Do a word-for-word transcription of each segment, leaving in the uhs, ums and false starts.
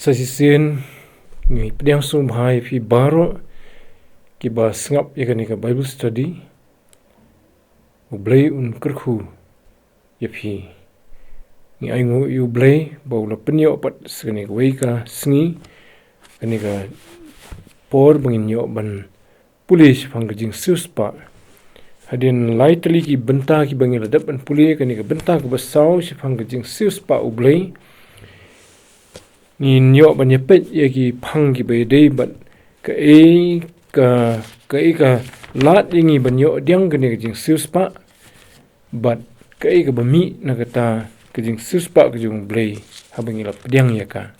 Sa shisien ngi pdiang sngewbha ïa phi baroh kiba sngap ïa kane ka Bible study. U Blei un kyrkhu ïa phi. Ngi ainguh ïa U Blei ba u la pynïoh pat sa kane kawei ka sngi, kane ka por ba ngin ïoh ban pule shaphang ka jingsiewspah. Hadien lai tylli ki bynta kiba ngi la dep ban pule, kane ka bynta kaba saw shaphang ka jingsiewspah U Blei, ngin ïoh ban ïapeit ïa ki phang kiba ïadei bad kaei ka, kaei ka lad ïa ngi ban ïoh pdiang kane ka jingsiewspah, bad kaei kaba mih na kata ka jingsiewspah ka jong U Blei haba ngi la pdiang ïa ka.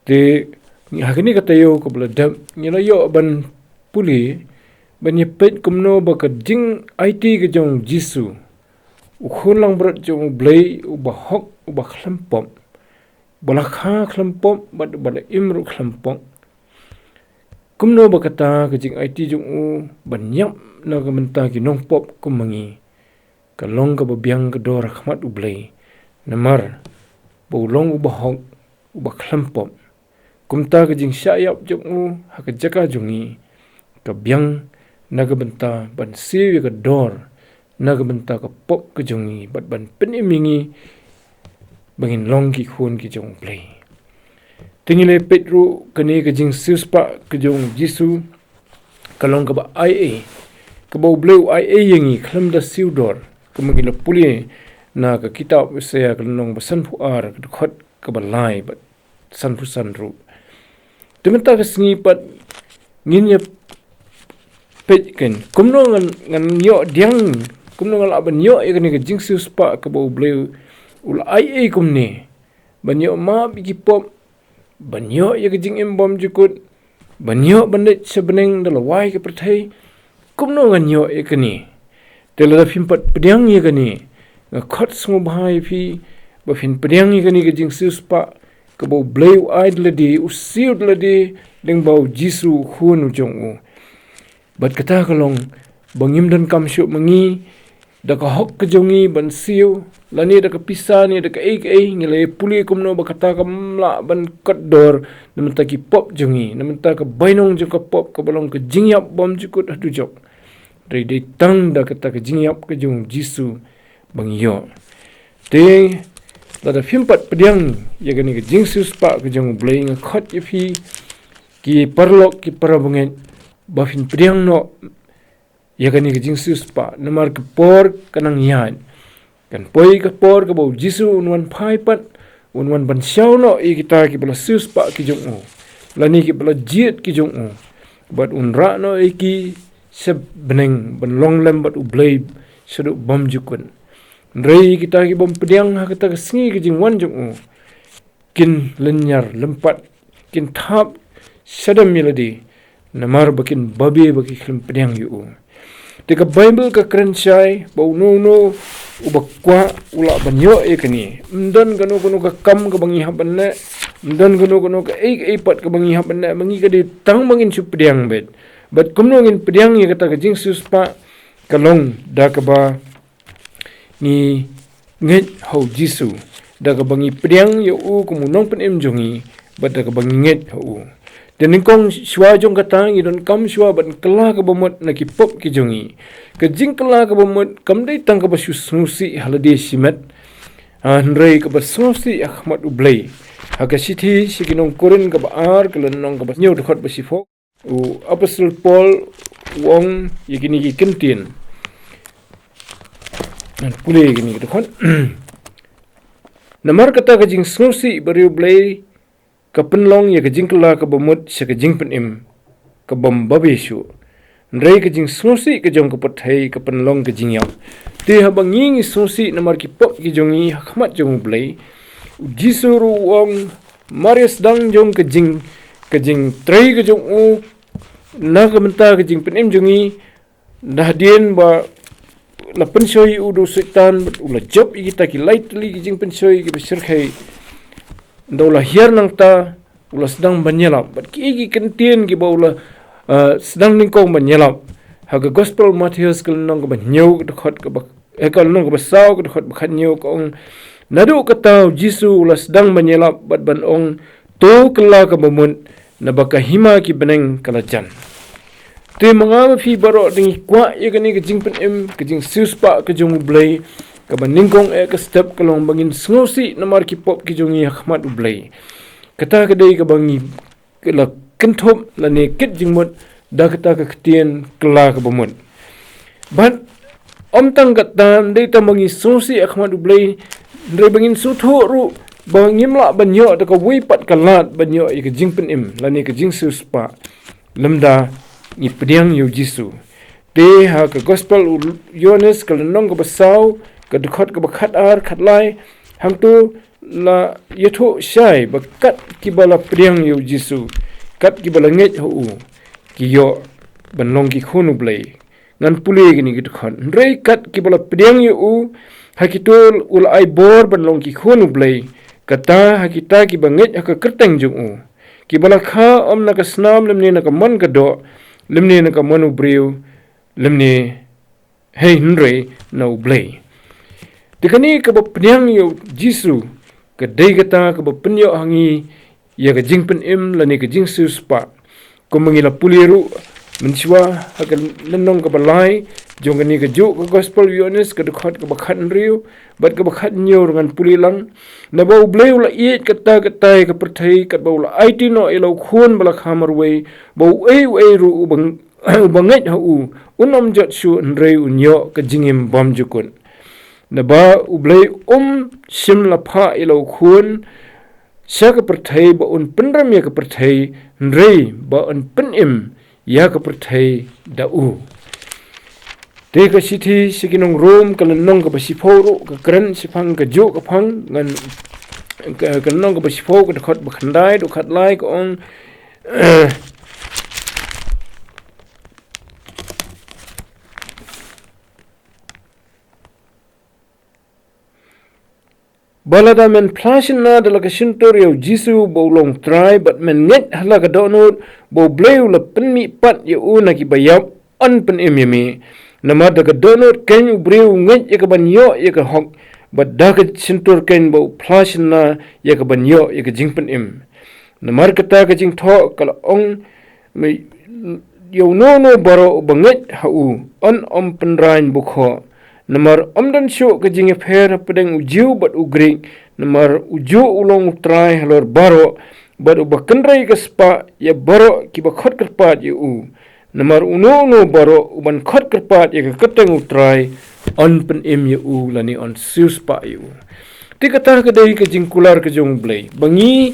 Te ha kane ka taïew kaba la dep ngi la ïoh ban pule, ban ïapeit kumno ba ka jingaiti ka jong U Jisu, u khun langbrot jong U Blei uba hok, uba khlem pop, ba la kha khlem pop bad ba la im ruh khlem pop, kumno ba kata ka jingaiti jong u ban ïap na ka bynta ki nongpop kum ma ngi ka long kaba biang ka dor ha khmat U Blei, namar ba u long uba hok, uba khlem pop. Kumta ka jingshah ïap jong u ha ka jaka jong ngi ka biang na ka bynta ban siew ïa ka dor na ka bynta ka pop ka jong ngi bad ban pynim ïa ngi ba ngin long ki khun ki jong U Blei. Te ngi la peit ruh kane ka jingsiewspah ka jong U Jisu ka long kaba aiei, kaba U Blei u aiei ïa ngi khlem da siew dor, kaba ngi la pule na ka kitab Isaïah ka lynnong ba sanphew ar, ka dkhot kaba lai bad sanphew san ruh. Te mynta ka sngi pat ngin ïapeit kein kumno ngan, ngan ïoh pdiang, kumno ngan lah ban ïoh ïa kane ka jingsiewspah kaba U Blei u la aiei kumne, ban ïoh map ïa ki pop, ban ïoh ïa ka jingim bymjukut, ban ïoh ban leit sha bneng da lawei ka pyrthei. Kumno ngan ïoh ïa kane? Te lada phim pat pdiang ïa kane, nga khot sngewbha ïa phi ba phin pdiang ïa kane ka jingsiewspah kaba U Blei u ai da lade, u siew da lade lyngba U Jisu u khun u jong u. Bad kata ka long ba ngim donkam shuh ma ngi da ka hok ka jong ngi ban siew, lane da ka pisa ne da kaei kaei. Ngi la pule kumno ba kata kam lah ban kot dor na bynta ki pop jong ngi, na bynta ka bainong jong ka pop kaba long ka jingïap bymjukut ha dujok. Dei, dei tang da kata ka jingïap ka jong U Jisu ba ngi ïoh. Te lada phim pat pdiang ïa kane ka jingsiewspah ka jong U Blei, nga khot ïa phi ki paralok ki parabangeit ba phin pdiang noh ïa kane ka jingsiewspah, namar ka por ka nang ïaid. Kan poi ka por kaba U Jisu un wan phai pat, un wan ban shaw noh ïa kita kiba la siewspah ki jong u, lane kiba la jied ki jong u, bad un rah noh ïa ki sha bneng ban long lem bad U Blei shaduh bymjukut. Hynrei kita ki bym pdiang ha kata ka sngi ka jingwan jong u, kin lynñiar lympat, kin thap shadem ïa lade, namar ba kin babe ba ki khlem pdiang ïa u. Te ka Baibl ka kren shai ba uno uno uba kwah u lah ban ïoh ïa kane. Ym don kano kano ka kam kaba ngi hap ban leh, ym don kano kano kaei kaei pat kaba ngi hap ban leh, ba ngi ka dei tang ba ngin shu pdiang beit. Bad kumno ngin pdiang ïa kata ka jingsiewspah? Ka long da kaba ngi ngeit ha U Jisu, da kaba ngi pdiang ïa u kum u nongpynim jong ngi, bad da kaba ngi ngeit ha u. Te nyngkong shuwa jong kata, ngi donkam shuwa ban kylla kaba mut na ki pop ki jong ngi. Ka jingkylla kaba mut kam dei tang kaba shu sngewsih ha lade shimet, hynrei kaba sngewsih ha khmat U Blei. Ha ka shithi sha ki nong Korinth kaba ar, ka lynnong kaba hynñiew, dkhot ba shiphew, u apostol Paul u ong ïa kine ki kyntien. Ngan pule ïa kine ki dkhot. Namar kata ka jingsngewsih bariewblei ka pynlong ïa ka jingkylla kaba mut sha ka jingpynim ka bym babe shuh. Hynrei ka jingsngewsih ka jong ka pyrthei ka pynlong ka jingïap. Te haba ngi ngi sngewsih namar ki pop ki jong ngi ha khmat jong U Blei, U Jisu ruh u ong, mar ïa sdang jong ka jing, ka jingtrei ka jong u na ka bynta ka jingpynim jong ngi, na hadien ba la pynshoi u da u Soitan, bad u la jop ïa kita ki lai tylli ki jingpynshoi kiba shyrkhei. Nda u la hiar nangta, u la sdang ban ïalap. Bad ki, ki kyntien kiba u la, ah, sdang nyngkong ban ïalap. Ha ka Gospel Mathaios ka lynnong kaba hynñiew, ka dkhot kaba, eh, ka lynnong kaba saw, ka dkhot ba khathynñiew, ka ong, naduh kata U Jisu u la sdang ban ïalap bad ban ong, To kylla kaba mut, naba ka hima ki bneng ka la jan. Te ma nga ma phi baroh da ngi kwah ïa kane ka jingpynim, ka jingsiewspah ka jong U Blei, kaba nyngkong eh ka step ka long ba ngin sngewsih namar ki pop ki jong ngi ha khmat U Blei. Kata ka dei kaba ngi la kynthup lane kit jingmut da kata ka ktien kylla kaba mut. Bad ym tang kata, ym dei tang ba ngi sngewsih ha khmat U Blei, hynrei ba ngin sngewthuh ruh ba ngim lah ban ïoh da kawei pat ka lad ban ïoh ïa ka jingpynim lane ka jingsiewspah lymda ngi pdiang ïa U Jisu. Te ha ka Gospel u Ïohannes ka lynnong kaba saw, ka dkhot kaba khatar, khatlai, hangto la ïathuh shai ba kat kiba la pdiang ïa U Jisu, kat kiba la ngeit ha u, ki ïoh ban long ki khun U Blei. Ngan pule kine ki dkhot. Hynrei kat kiba la pdiang ïa u, ha kito u la ai bor ban long ki khun U Blei, kata ha kita kiba ngeit ha ka kyrteng jong u, kiba la kha ym na ka snam lymne na ka mon ka doh, lymne na ka mon u briew, lymne hei hynrei na U Blei. Te kane kaba pdiang ïa U Jisu ka dei kata kaba pynïoh ha ngi ïa ka jingpynim lane ka jingsiewspah. Kumba ngi la pule ruh mynshuwa ha ka lynnong kaba lai jong kane kajuh ka Gospel u Ïohannes, ka dkhot kaba khathynriew bad kaba khathynñiew ruh ngan pule lang. Naba U Blei u la ïeit katta katta ïa ka pyrthei katba u la aiti noh ïa la u Khun ba la kha marwei, ba uei uei ruh uba uba ngeit ha u un ym jot shuh hynrei un ïoh ka jingim bymjukut. Naba U Blei um shym la phah ïa la u Khun sha ka pyrthei ba un pynrem ïa ka pyrthei, hynrei ba un pynim ïa ka pyrthei da u. Te ka shithi sha ki nong Rom, ka lynnong kaba shiphew ruh ka kren shaphang kajuh ka phang, ngan, ka, ka lynnong kaba shiphew, ka dkhot ba khyndai, dkhot lai, ka ong, ba lada men phla shynna da la ka shyntur ïa U Jisu ba u long Trai, bad men ngeit ha la ka dohnud ba U Blei u la pynmih pat ïa u na ki baïap, yn pynim ïa me. Namar da ka dohnud keiñ u briew u ngeit ïa ka ban ïoh ïa ka hok, bad da ka shyntur keiñ ba u phla shynna ïa ka ban ïoh ïa ka jingpynim. Namar kata ka jingthoh ka la ong, me, ïa uno uno baroh uba ngeit ha u, yn ym pynraiñ bukhoh. Namar ym don shuh ka jingïapher hapdeng u Jiw bad u Grik, namar u juh u long u Trai halor baroh, bad uba kynrei ka spah ïa baroh kiba khot kyrpad ïa u. Namar uno uno baroh uban khot kyrpad ïa ka kyrteng u Trai, yn pynim ïa u lane yn siewspah ïa u. Te kata ka dei ka jingkular ka jong U Blei ba ngi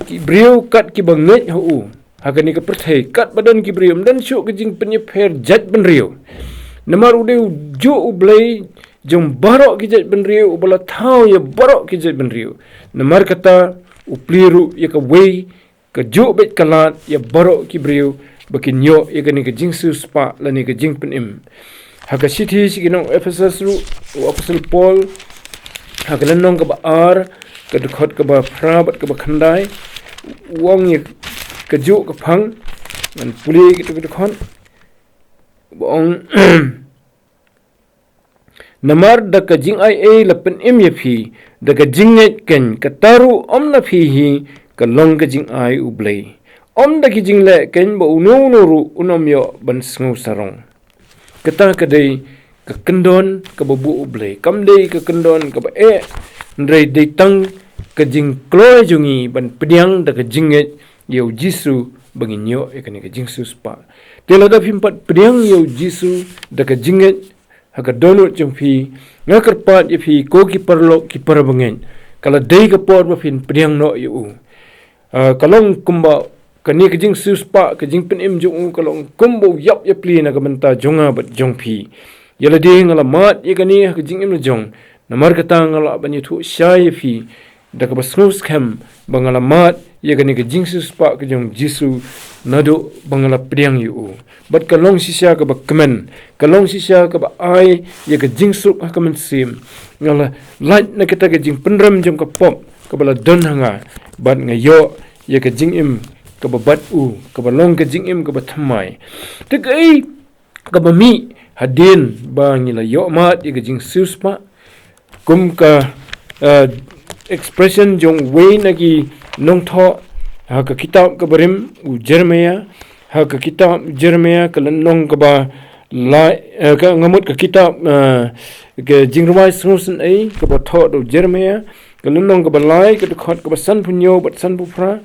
ki briew kat kiba ngeit ha u, ha kane ka pyrthei katba don ki briew, ym don shuh ka jingpynïapher jaitbynriew. Namar u dei u juh U Blei jong baroh ki jaitbynriew, uba la thaw ïa baroh ki jaitbynriew. Namar kata u plie ruh ïa kawei kajuh beit ka lad ïa baroh ki briew ba kin ïoh ïa kane ka jingsiewspah lane ka jingpynim. Ha ka shithi sha ki nong Ephesus ruh, u Apostol Paul, ha ka lynnong kaba ar, ka dkhot kaba phra bad kaba khyndai, u ong ïa kajuh ka phang, ngan pule kito ki dkhot, ba ong, namar da ka jingai ei la pynim ïa phi, da ka jingngeit keiñ, kata ruh ym na phi hi, ka long ka jingai U Blei. Ym da ki jingleh keiñ ba uno uno ruh un ym ïoh ban sngew sarong. Kata ka dei ka kyndon kaba buh U Blei. Kam dei ka kyndon kaba eh, hynrei dei tang ka jingkloi jong ngi ban pdiang da ka jingngeit ïa U Jisu ba ngin ïoh ïa kane ka jingsiewspah. Te lada phim pat pdiang ïa U Jisu da ka jingngeit ha ka dohnud jong phi, nga kyrpad ïa phi ko ki paralok ki parabangeit, ka la dei ka por ba phin pdiang noh ïa u. Ah, ka long kumba kane ka jingsiewspah, ka jingpynim jong u, ka long kumba u ïap ïa pli na ka bynta jong nga bad jong phi. Ïa lade nga la mad ïa kane ha ka jingim la jong, namar kata nga lah ban ïathuh shai ïa phi da kaba sngewskhem ba nga la mad ïa kane ka jingsiewspah ka jong Jisu naduh ba nga la pdiang ïa u. Bad ka long shisha kaba kmen, ka long shisha kaba ai ïa ka jingsuk ha ka mynsiem. Nga la lait na kata ka jingpynrem jong ka pop kaba la don ha nga, bad nga ïoh ïa ka jingim kaba bad u, kaba long ka jingim kaba thymmai. Te kaei kaba mih hadien ba ngi la ïoh mad ïa ka jingsiewspah? Kum ka, eh, expression jong uwei na ki nongthoh, Ha ka kitab kaba rim u Jeremiah, ha ka kitab Jeremiah ka lynnong kaba lai, eh, ka ngamut ka kitab, eh, ka Jingrwai Sngewsynei kaba thoh da u Jeremiah, ka lynnong kaba lai, ka dkhot kaba sanphew hynñiew bad sanphew phra.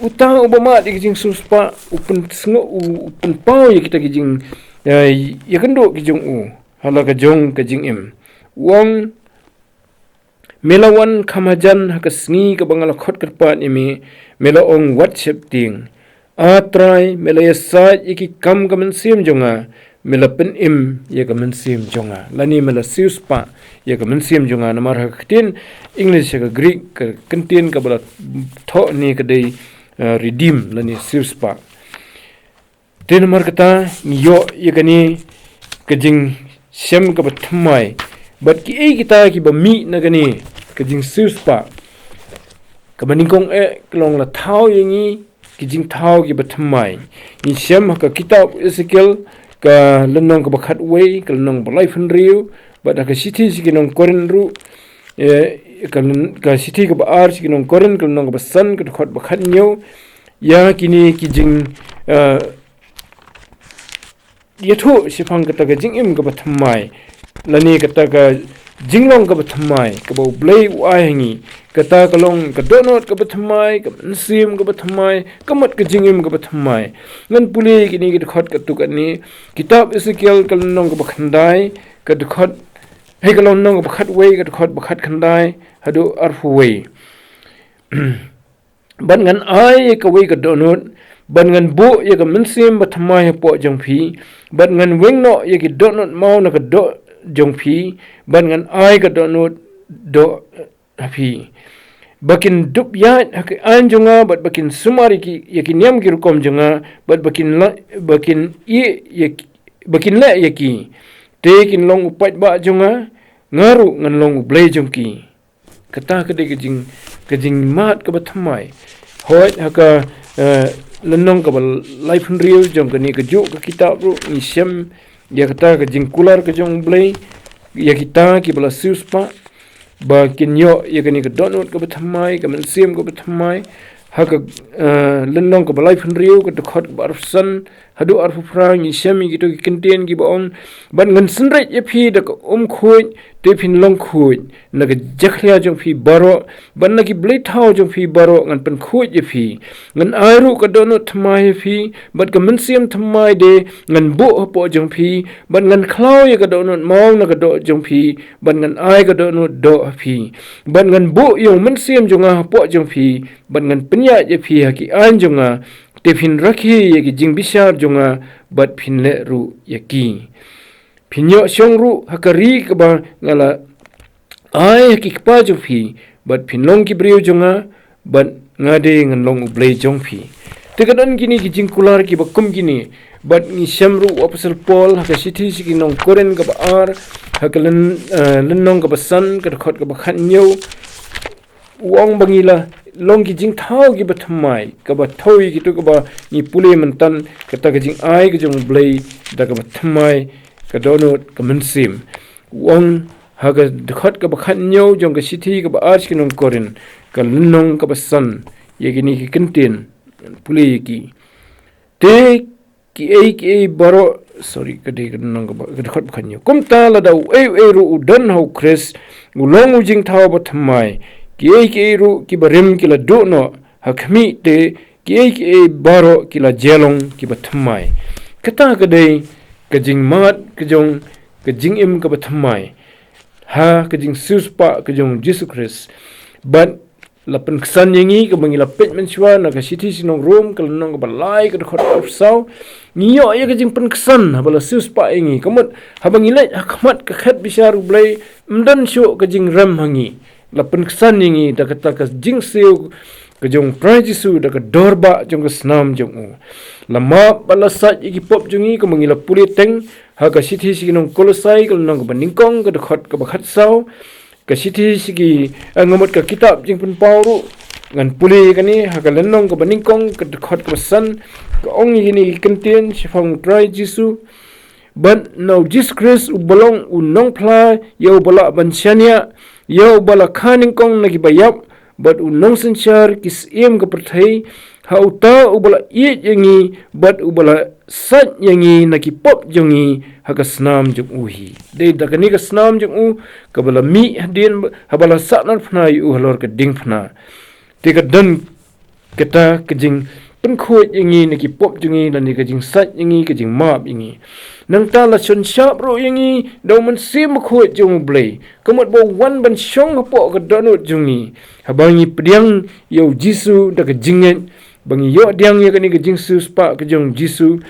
Uta uba mad ïa ka jingsiewspah u pynsngew, u, u pynpaw ïa kita ki jing, eh, ïakynduh ki jong u ha la ka jong ka jingim. U ong, me la wan kham hajan ha ka sngi kaba nga la khot kyrpad ïa me, me la ong, wat sheptieng. A Trai, me la ïasaid ïa ki kam ka mynsiem jong nga, me la pynim ïa ka mynsiem jong nga. Lane me la siewspah ïa ka mynsiem jong nga. Namar ha ka ktien English, ha ka Greek, ka kyntien kaba la thoh ne ka dei, eh, redeem, lane siewspah. Te namar kata ngi ïoh ïa kane ka jingshem kaba thymmai. Bad kiei kita kiba mih na kane ka jingsiewspah? Kaba nyngkong eh ka long la thaw ïa ngi ki jingthaw kiba thymmai. Ngi shem ha ka kitab Ezekiel ka lynnong kaba khatwei, ka lynnong ba laiphew hynriew, bad ha ka shithi sha ki nong Korinth ruh, eh, ka lyn-, ka shithi kaba ar sha ki nong Korinth, ka lynnong kaba san, ka dkhot ba khathynñiew, ïa kine ki jing, eh, ïathuh shaphang kata ka jingim kaba thymmai, lane kata ka jinglong kaba thymmai kaba U Blei u ai ha ngi. Kata ka long ka dohnud kaba thymmai, ka mynsiem kaba thymmai, ka mut ka jingim kaba thymmai. Ngan pule kine ki dkhot katto katne. Kitab Ezekiel ka lynnong kaba khyndai, ka dkhot, hei, ka lynnong kaba khatwei, ka dkhot ba khatkhyndai haduh arphew wei. Bad ngan ai ïa kawei ka dohnud, bad ngan buh ïa ka mynsiem ba thymmai hapoh jong phi, bad ngan weng noh ïa ki dohnud maw na ka doh jong phi, bad ngan ai ka dohnud doh ha phi. Ba kin dup ïaid ha ki aiñ jong nga, bad ba kin sumar ïa ki, ïa ki niam ki rukom jong nga, bad ba kin la, ba kin ïeh ïa ki, ba kin leh ïa ki. Te kin long u paidbah jong nga, nga ruh ngan long U Blei jong ki. Kata ka dei ka jing, ka jingmad kaba thymmai. Hooid, ha ka, eh, lynnong kaba laiphew hynriew jong kane kajuh ka kitab ruh ngi shem ïa kata ka jingkular ka jong U Blei ïa kita kiba la siewspah, ba kin ïoh ïa kane ka dohnud kaba thymmai, ka mynsiem kaba thymmai. Ha ka, eh, lynnong kaba laiphew hynriew, ka dkhot kaba arphew san haduh arphew phra, ngi shem ïa kito ki kyntien kiba ong, bad ngan synreit ïa phi da ka um khuid, te phin long khuid. Na ka jakhlia jong phi baroh, bad na ki blei thaw jong phi baroh ngan pynkhuid ïa phi. Ngan ai ruh ka dohnud thymmai ha phi, bad ka mynsiem thymmai de ngan buh hapoh jong phi, bad ngan khlaw ïa ka dohnud maw na ka doh jong phi, bad ngan ai ka dohnud doh ha phi. Bad ngan buh ïa u mynsiem jong nga hapoh jong phi, bad ngan pynïaid ïa phi ha ki aiñ jong nga, te phin rakhe ïa ki jingbishar jong nga, bad phin leh ruh ïa ki. Phin ïoh shong ruh ha ka ri kaba nga la ai ha ki kpa jong phi, bad phin long ki briew jong nga, bad nga de ngan long U Blei jong phi. Te ka don kine ki jingkular kiba kum kine, bad ngi shem ruh u Apostol Paul ha ka shithi sha ki nong Korinth kaba ar, ha ka lyn-, eh, lynnong kaba san, ka dkhot kaba khathynñiew, u ong ba ngi la long ki jingthaw kiba thymmai, kaba thaw ïa kito kiba ngi pule mynta, kata ka jingai ka jong U Blei da kaba thymmai, ka dohnud, ka mynsiem. U ong ha ka dkhot kaba khathynñiew jong ka shithi kaba ar sha ki nong Korinth, ka lynnong kaba san, ïa kine ki kyntien, pule ïa ki. Te kiei kiei baroh, sorry, ka dei ka lynnong kaba, ka dkhot ba khathynñiew. Kumta lada uei uei ruh u don ha U Khrist, u long u jingthaw ba thymmai. Kiei kiei ruh kiba rim ki la duh noh, ha khmih, te kiei kiei baroh ki la jia long kiba thymmai. Kata ka dei ka jingmad ka jong ka jingim kaba thymmai ha ka jingsiewspah ka jong U Jisu Khrist. Bad la pynksan ïa ngi, kaba ngi la peit mynshuwa na ka shithi sha ki nong Rom, ka lynnong kaba lai, ka dkhot arphew saw. Ngi ïoh ïa ka jingpynksan haba la siewspah ïa ngi. Ka mut, haba ngi leit ha khmat ka khet bishar U Blei, ym don shuh ka jingrem ha ngi. La pynksan ïa ngi da kata ka jingsiew ka jong U Trai Jisu, da ka dor bah jong ka snam jong u. La map bad la sait ïa ki pop jong ngi, kaba ngi la pule teng ha ka shithi sha ki nong Kolosai, ka lynnong kaba nyngkong, ka dkhot kaba khatsaw. Ka shithi sha ki, eh, nga mut ka kitab Jingpynpaw ruh ngan pule ïa kane, ha ka lynnong kaba nyngkong, ka dkhot kaba san, ka ong ïa kine ki kyntien shaphang U Trai Jisu. Bad na U Jisu Khrist uba long u nongphla ïa uba lah ban shaniah, ïa uba la kha nyngkong na kiba ïap, bad u nongsynshar ki syiem ka pyrthei, ha uta uba la ïeit ïa ngi, bad uba la sait ïa ngi na ki pop jong ngi, ha ka snam jong u hi. Dei da kane ka snam jong u, kaba la mih hadien, haba la sahnarphna ïa u halor ka diengphna. Te ka don kata ka jingpynkhuid ïa ngi na ki pop jong ngi, lane ka jingsait ïa ngi, ka jingmap ïa ngi. Nangta la shon shap ruh ïa ngi da u Mynsiem Bakhuid jong u Blei, ka mut ba u wan ban shong hapoh ka dohnud jong ngi. Haba ngi pdiang ïa u Jisu da ka jingngeit, ba ngi ïoh pdiang ïa kane ka jingsiewspah ka jong u Jisu.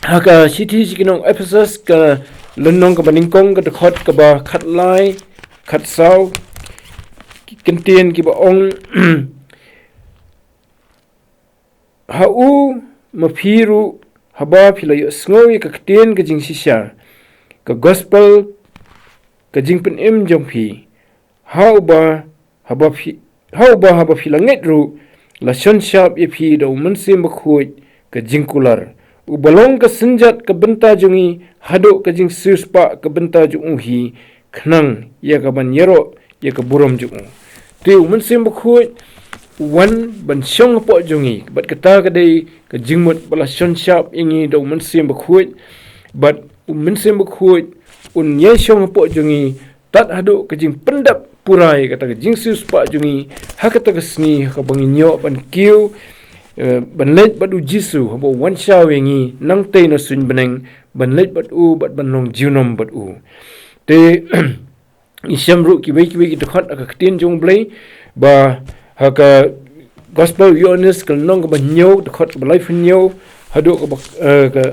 Ha ka shithi sha ki nong Ephesus, ka lynnong kaba nyngkong, ka dkhot kaba khatlai, khatsaw, ki kyntien kiba ong, ha u ma phi ruh, haba phi la ïohsngew ïa ka ktien ka jingshisha, ka gospel, ka jingpynim jong phi, ha uba, haba phi, ha uba haba phi la ngeit ruh, la shon shap ïa phi da u Mynsiem Bakhuid ka jingkular, uba long ka synjat ka bynta jong ngi, haduh ka jingsiewspah ka bynta jong u hi, khnang ïa kaban ïaroh ïa ka burom jong u. Te u Mynsiem Bakhuid u wan ban shong hapoh jong ngi, bad kata ka dei ka jingmut ba la shon shap ïa ngi da u Mynsiem Bakhuid, bad u Mynsiem Bakhuid un ïai shong hapoh jong ngi, tad haduh ka jingpyndep pura ïa kata ka jingsiewspah jong ngi, ha kata ka sngi, ha kaba ngin ïoh ban kiew, eh, ban leit bad u Jisu, haba u wan shaw ïa ngi, nangtei na suiñ bneng, ban leit bad u, bad ban long junom bad u. Te, ngi shem ruh kiwei kiwei ki dkhot ha ka ktien jong u Blei, ba ha ka gospel u Ïoannis ka lynnong kaba hynñiew, dkhot kaba laiphew hynñiew, haduh kaba, eh, ka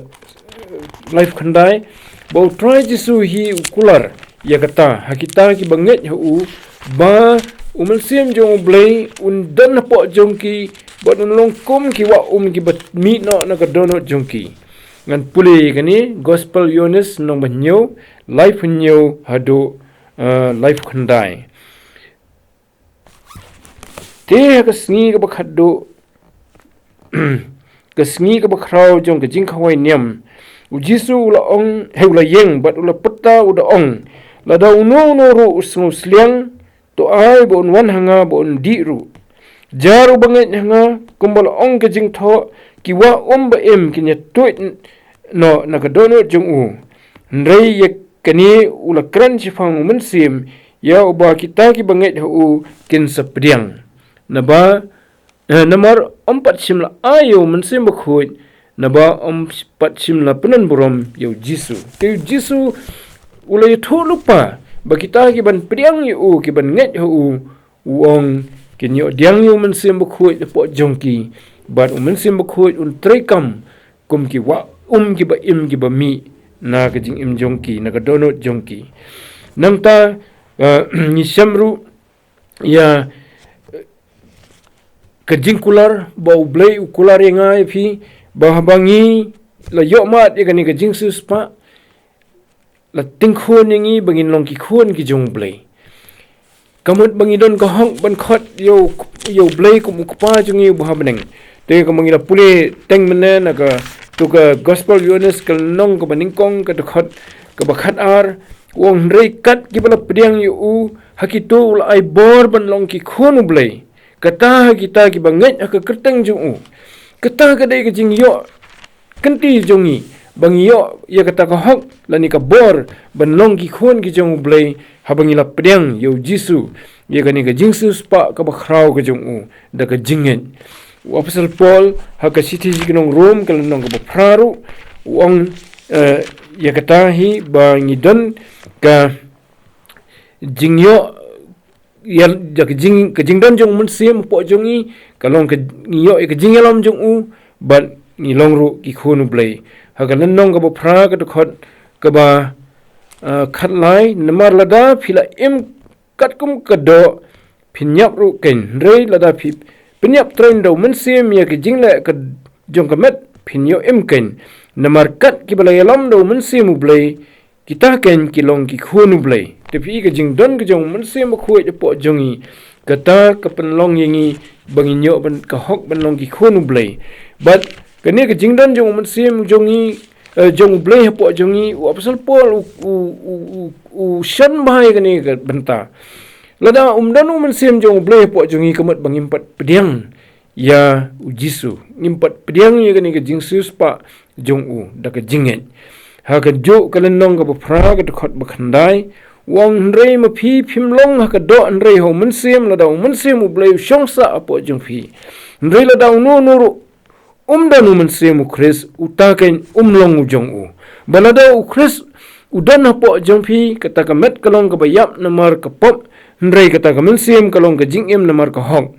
laiphew khyndai, ba u Trai Jisu hi u kular ïa kata, ha kita kiba ngeit ha u, ba u Mynsiem jong u Blei un don hapoh jong ki, bad un long kum ki wah um kiba mih noh na ka dohnud jong ki. Ngan pule ïa kane, gospel u Ïoannis lynnong ba hynñiew, laiphew hynñiew haduh, eh, laiphew khyndai. Te ha ka sngi kaba khatduh, ka sngi kaba khraw jong ka jingkhawai niam, u Jisu u la ong, he u la ïeng, bad u la pyrta u da ong, lada uno uno ruh u sngewsliang, to ai ba un wan ha nga ba un dih ruh. Jar uba ngeit ha nga, kumba la ong ka jingthoh, ki wah um ba im kin ïa tuid noh na ka dohnud jong u. Hynrei ïa kane u la kren shaphang u Mynsiem, ïa uba kita kiba ngeit ha u kin sa pdiang. Naba, eh, namar ym pat shym la ai ïa u Mynsiem Bakhuid, naba ym pat shym la pyndon burom ïa u Jisu. Te u Jisu u la ïathuh lypa ba kita kiban pdiang ïa u, kiban ngeit ha u, u ong, kin ïoh pdiang ïa u Mynsiem Bakhuid hapoh jong ki, bad u Mynsiem Bakhuid un treikam kum ki wah um kiba im kiba mih na ka jingim jong ki, na ka dohnud jong ki. Nangta, eh, ngi shem ruh ïa, eh, ka jingkular ba u Blei u kular ïa nga ïa phi, ba haba ngi la ïoh mad ïa kane ka jingsiewspah, la tyngkhun ïa ngi ba ngin long ki khun ki jong u Blei. Ka mut ba ngi don ka hok ban khot ïa u, ïa u Blei kum u Kpa jong ngi uba ha bneng. Te kumba ngi la pule teng mynne na katu ka gospel u Ïoannis ka lynnong kaba nyngkong, ka dkhot kaba khatar, u ong, hynrei kat kiba la pdiang ïa u, ha kito u la ai bor ban long ki khun u Blei. Kata ha kita kiba ngeit ha ka kyrteng jong u. Kata ka dei ka jingïoh kynti jong ngi, ba ngi ïoh ïa kata ka hok lane ka bor ban long ki khun ki jong u Blei, haba ngi la pdiang ïa u Jisu, ïa kane ka jingsiewspah kaba khraw ka jong u da ka jingngeit. U Apostol Paul ha ka shithi sha ki nong Rom ka lynnong kaba phra ruh u ong, eh, ïa kata hi, ba ngi don ka jingïoh ïa, ïa ka jing, ka jingdon jong u Mynsiem hapoh jong ngi, ka long ka, ngi ïoh ïa ka jingïalam jong u, bad ngi long ruh ki khun u Blei. Ha ka lynnong kaba phra, ka dkhot kaba, ah, khatlai, namar lada phi la im katkum ka doh, phin ïap ruh kein, hynrei lada phi pynïap trein da u Mynsiem ïa ka jingleh ka jong ka met, phin ïoh im kein. Namar kat kiba la ïalam da u Mynsiem u Blei, kita kein ki long ki khun u Blei. Te phi i ka jingdon ka jong u Mynsiem Bakhuid hapoh jong ngi, kata ka pynlong ïa ngi ba ngin ïoh ban, ka hok ban long ki khun u Blei. Bad kane ka jingdon jong u Mynsiem jong ngi, eh, jong u Blei hapoh jong ngi, u Apostol Paul u, u, u, u, u shon bha ïa kane ka bynta. Lada um don u Mynsiem jong U Blei hapoh jong ngi, ka mut ba ngim pat pdiang ïa U Jisu, ngim pat pdiang ïa kane ka jingsiewspah jong u da ka jingngeit. Ha kajuh ka lynnong kaba phra, ka dkhot ba khyndai, u ong, hynrei ma phi phim long ha ka doh hynrei ha u Mynsiem, lada u Mynsiem U Blei u shong sah hapoh jong phi. Hynrei lada uno uno ruh um don u Mynsiem u Khrist, uta keiñ um long u jong u. Ba lada u Khrist u don hapoh jong phi, kata ka met ka long kaba ïap namar ka pop, hynrei kata ka mynsiem ka long ka jingim namar ka hok.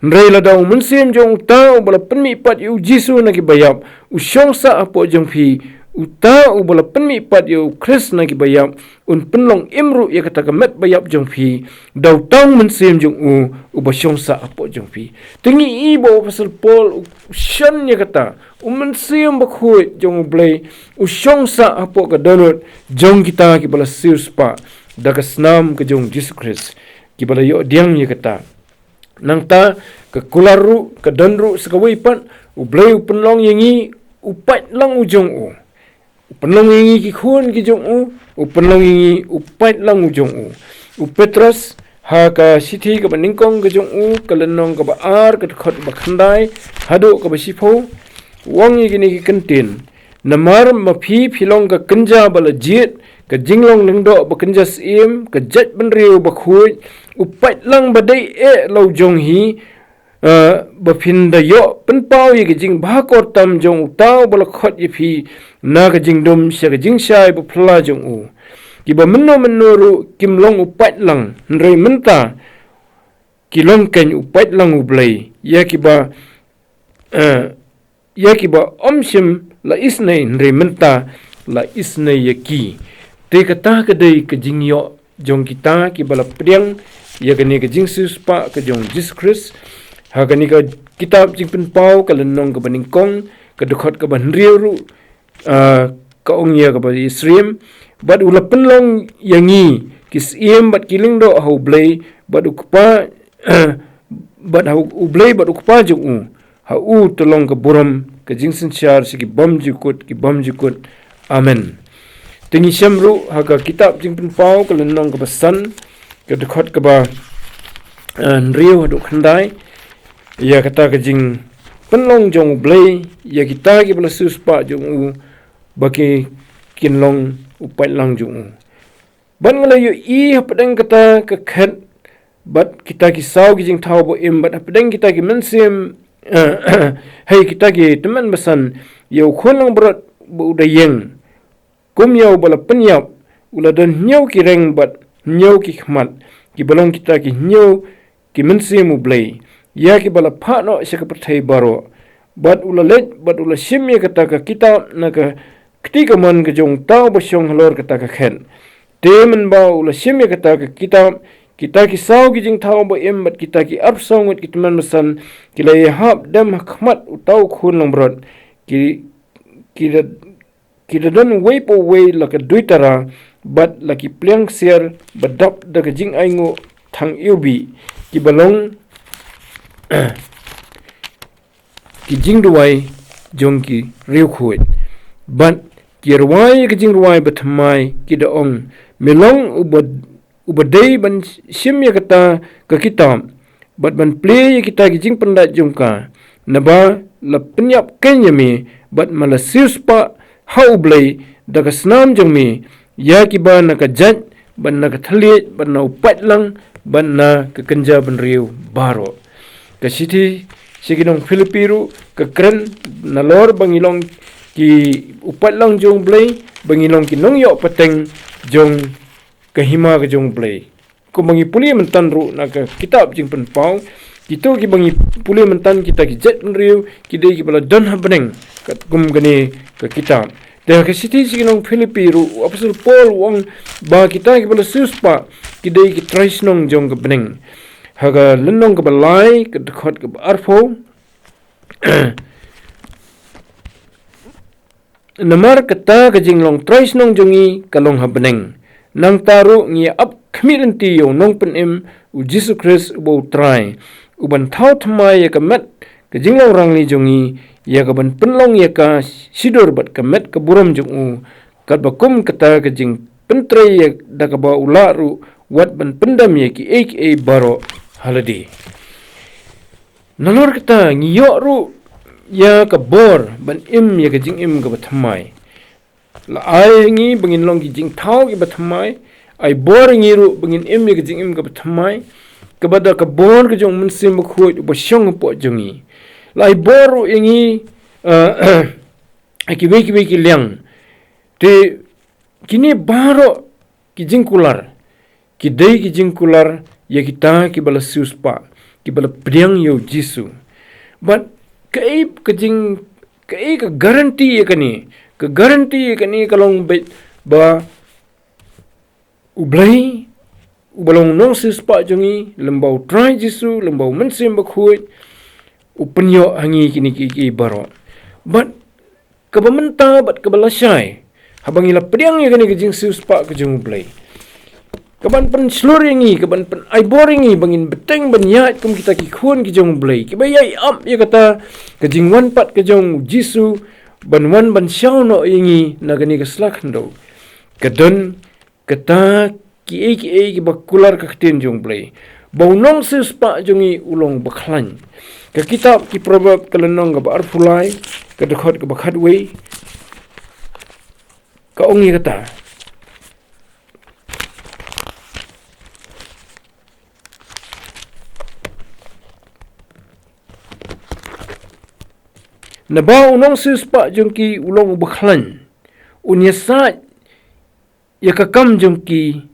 Hynrei lada u Mynsiem jong uta uba la pynmihpat ïa U Jisu na ki baïap u shong sah hapoh jong phi, uta uba la pynmihpat ïa u Khrist na ki baïap un pynlong im ruh ïa kata ka met baïap jong phi da uta u Mynsiem jong u uba shong sah hapoh jong phi. Te ngi i ba u Apostol Paul u shon ïa kata, u Mynsiem Bakhuid jong U Blei u shong sah hapoh ka dohnud jong kita kiba la siewspah da ka snam ka jong Jisu Khrist, kiba la ïoh pdiang ïa kata. Nangta ka kular ruh ka don ruh sa kawei pat, U Blei u pynlong ïa ngi u paidlang u jong u. U pynlong ïa ngi ki khun ki jong u, u pynlong ïa ngi u paidlang u jong u. U Petros ha ka shithi kaba nyngkong ka jong u, ka lynnong kaba ar, ka dkhot ba khyndai haduh kaba shiphew, u ong ïa kine ki kyntien. Namar ma phi phi long ka kynja ba la jied, ka jinglong lyngdoh ba kynja syiem, ka jaitbynriew bakhuid, u paidlang ba dei eh la u jong hi, eh, ba phin da ïoh pynpaw ïa ka jingbha kor tam jong uta uba la khot ïa phi na ka jingdum sha ka jingshai ba phylla jong u. Kiba mynno mynno ruh kim long u paidlang, hynrei mynta ki long keiñ u paidlang U Blei ïa kiba, eh, ïa kiba ym shym la isynei, hynrei mynta la isynei ïa ki. Te kata ka dei ka jingïoh jong kita kiba la pdiang ïa kane ka jingsiewspah ka jong Jisu Khrist. Ha kane ka kitab Jingpynpaw ka lynnong kaba nyngkong, ka dkhot kaba hynriew ruh, ah, ka ong ïa kaba ïasyriem, bad u la pynlong ïa ngi ki syiem bad ki lyngdoh ha U Blei bad U Kpa, bad ha U Blei bad U Kpa jong u. Ha u te long ka burom, ka jingsynshar sha ki bymjukut ki bymjukut. Amen. Te ngi shem ruh ha ka kitab Jingpynpaw ka lynnong kaba san, ka dkhot kaba, eh, hynriew haduh khyndai, ïa kata ka jingpynlong jong U Blei ïa kita kiba la siewspah jong u, ba ki kin long u paidlang jong u. Bad nga la ïohi hapdeng kata ka khet, bad kita ki saw ki jingthaw ba im, bad hapdeng kita ki mynsiem, hei, kita ki tymmen basan, ïa u khun langbrot ba u da ïeng. Kum ïa uba la pynïap, u la don hynñiew ki reng bad hynñiew ki khmat, kiba long kita ki hynñiew ki mynsiem U Blei, ïa kiba la phah noh sha ka pyrthei baroh. Bad u la leit, bad u la shim ïa kata ka kitab na ka kti kamon ka jong uta uba shong halor kata ka khet. Te mynba u la shim ïa kata ka kitab, kita ki saw ki jingthaw ba im bad kita ki arphew saw ngut ki tymmen basan, ki la ïahap dem ha khmat uta u khun langbrot, ki, ki da ki da don uwei pa uwei la ka duitara, bad la ki pliang ksiar ba dap da ka jingainguh thang iwbih, kiba long ki jingduwai jong ki riewkhuid. Bad ki rwai ka jingrwai bathymmai, ki da ong, me long uba uba dei ban shim ïa kata ka kitab, bad ban plie ïa kita ki jingpyndait jong ka, naba la pynïap keiñ ïa me, bad me la siewspah ha U Blei da ka snam jong me, ïa kiba na ka jait, bad na ka thylliej, bad na u paidlang, bad na ka kynja bynriew baroh. Ka shithi sha ki nong Philippi ruh ka kren nalor ba ngi long ki u paidlang jong U Blei, ba ngi long ki nongïoh pateng jong ka hima ka jong U Blei. Kumba ngi pule mynta ruh na ka kitab Jingpynpaw, kito kiba ngi pule mynta kita ki jaitbynriew ki dei kiba la don ha bneng, katkum kane ka kitab. Te ha ka shithi sha ki nong Philippi ruh, u Apostol Paul u ong ba kita kiba la siewspah ki dei ki trai shnong jong ka bneng. Ha ka lynnong kaba lai, ka dkhot kaba arphew, namar kata ka jinglong trai shnong jong ngi ka long ha bneng. Nangta ruh ngi ap khmih lynti ïa u Nongpynim, u Jisu Khrist uba u Trai, uban thaw thymmai ïa ka met ka jinglong rangli jong ngi, ïa kaban pynlong ïa ka shidur bad ka met ka burom jong u, katba kum kata ka jingpyntrei ïa da kaba u lah ruh wat ban pyndam ïa kiei kiei baroh ha lade. Nalor kata ngi ïoh ruh ïa ka bor ban im ïa ka jingim kaba thymmai. La ai ha ngi ba ngin long ki jingthaw kiba thymmai, ai bor ha ngi ruh ba ngin im ïa ka jingim kaba thymmai, kaba da ka bor ka jong u Mynsiem Bakhuid uba shong hapoh jong ngi. La ai bor ruh ïa ngi, eh, ha kiwei kiwei ki liang. Te kine baroh ki jingkular, ki dei ki jingkular ïa kita kiba la siewspah, kiba la pdiang ïa u Jisu. Bad kaei ka jing, kaei ka guarantee ïa kane, ka guarantee ïa kane ka long beit ba U Blei uba long nongsiewspah jong ngi, lem bad U Trai Jisu, lem bad U Mynsiem Bakhuid, u pynïoh ha ngi kine kiei kiei baroh. Bad kaba mynta bad kaba lashai, haba ngi la pdiang ïa kane ka jingsiewspah ka jong U Blei, kaban pynshlur ïa ngi, kaban pyn-, ai bor ïa ngi ba ngin bteng ban ïaid kum kita ki khun ki jong U Blei, kiba ïai ap ïa kata ka jingwan pat ka jong U Jisu ban wan ban shaw noh ïa ngi na kane ka sla khyndew. Ka don kata kiei kiei kiba kular ka ktien jong U Blei, ba u nongsiewspah jong ngi u long bakhlaiñ. Ka kitab ki Proverb ka lynnong kaba arphew lai, ka dkhot kaba khatwei, ka ong ïa kata: Naba u nongsiewspah jong ki u long u bakhlaiñ, un ïasaid ïa ka kam jong ki